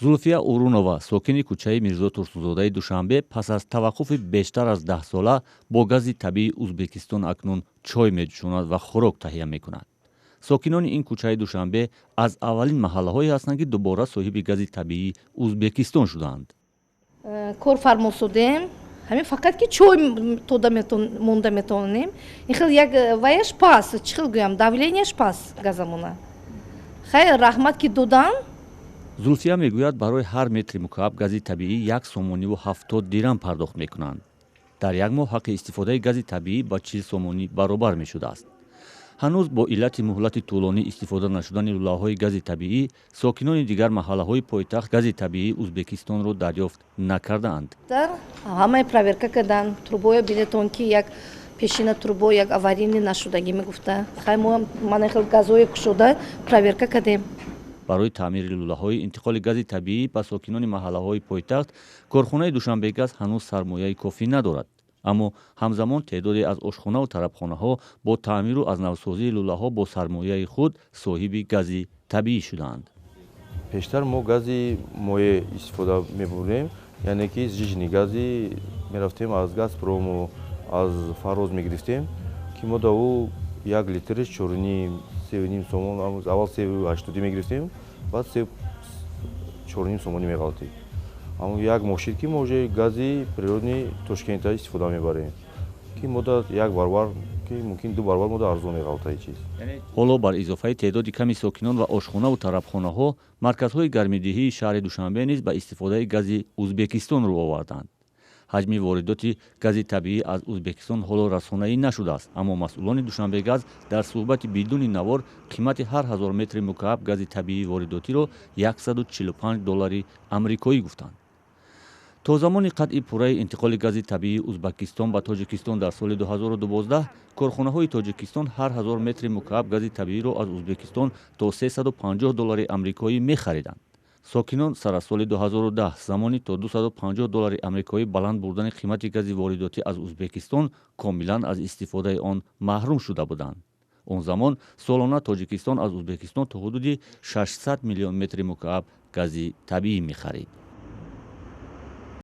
Зулфия Урунова, сокини кӯчаи Мирзо Турсунзодаи Душанбе, пас аз таваққуфи бештар аз 10 сола бо гази табиии Узбекистон акнун чой меҷӯшонад ва хӯрок таҳия мекунад. Сокинони ин кӯчаи Душанбе аз аввалин маҳаллаҳое ҳастанд, ки дубора соҳиби гази табиии Узбекистон шудаанд. Кор фармосудем, ҳамин фақат ки чой тода монда метавонем. Ин хел як ваяш пас, чӣ хел гӯям, давление яш пас газамона. Хайр, раҳмат, ки додам. Зулфия мегӯяд, барои ҳар метри мукааб гази табиӣ 1 сомониву 70 дирам пардохт мекунанд. Дар як моҳ ҳаққи истифодаи гази табиӣ ба 40 сомонӣ баробар мешудааст. Ҳанӯз бо иллати муҳлати тӯлонӣ истифода нашудани лӯлаҳои гази табиӣ, сокинони дигар маҳаллаҳои пойтахт гази табиии Узбекистонро дарёфт накардаанд. Ҳамаи проверка кардан трубоя, бинетон, ки як пешина трубо як аварийный нашудагӣ мегуфта. Хай, мо мана хел газое кушода проверка кардем. Барои таъмири лӯлаҳои интиқоли гази табиӣ ба сокинони маҳаллаҳои пойтахт корхонаи Душанбегаз ҳанӯз сармояи кофӣ надорад. Аммо ҳамзамон теъдоде аз ошхонаву тарабхонаҳо бо таъмиру аз навсозии лӯлаҳо бо сармояи худ соҳиби гази табиӣ шудаанд. Пештар мо гази моеъ истифода мебурдем, яъне ки сжиженный гази мерафтем, аз Газпрому, аз Фароз мегирифтем, ки мо да ӯ як литриш чоруним, 3,5 сомон. Аввал 3,80 мегирифтем, баъд 4,5 сомонӣ меғалтид. Аммо як моҳ шид, ки мо уже гази природный Тошкента истифода мебарем, ки мода як баробар, ки мумкин ду баробар мода арзон меғалта ин чиз. Ҳоло бар изофаи теъдоди ками сокинон ва ошхонаву тарабхонаҳо, марказҳои гармидиҳии шаҳри Душанбе низ ба истифодаи гази Узбекистон рӯ оварданд. Ҳаҷми воридоти гази табиӣ аз Узбекистон ҳоло расонаӣ нашудааст, аммо масъулони Душанбегаз дар суҳбати бидуни навор қимати ҳар ҳазор метри мукааб гази табиии воридотиро 145 доллари амрикоӣ гуфтанд. То замони қатъи пурраи интиқоли гази табиии Узбакистон ба Тоҷикистон дар соли 2012, корхонаҳои Тоҷикистон ҳар ҳазор метри мукааб гази табииро аз Узбекистон то 350 доллари амрикоӣ мехариданд. Сокинон сар аз соли 2010, замони то 250 доллари амрикоӣ баланд бурдани қимати гази воридотӣ аз Узбекистон, комилан аз истифодаи он маҳрум шуда буданд. Он замон солона Тоҷикистон аз Узбекистон то ҳудуди 600 миллион метри мукааб гази табиӣ мехарид.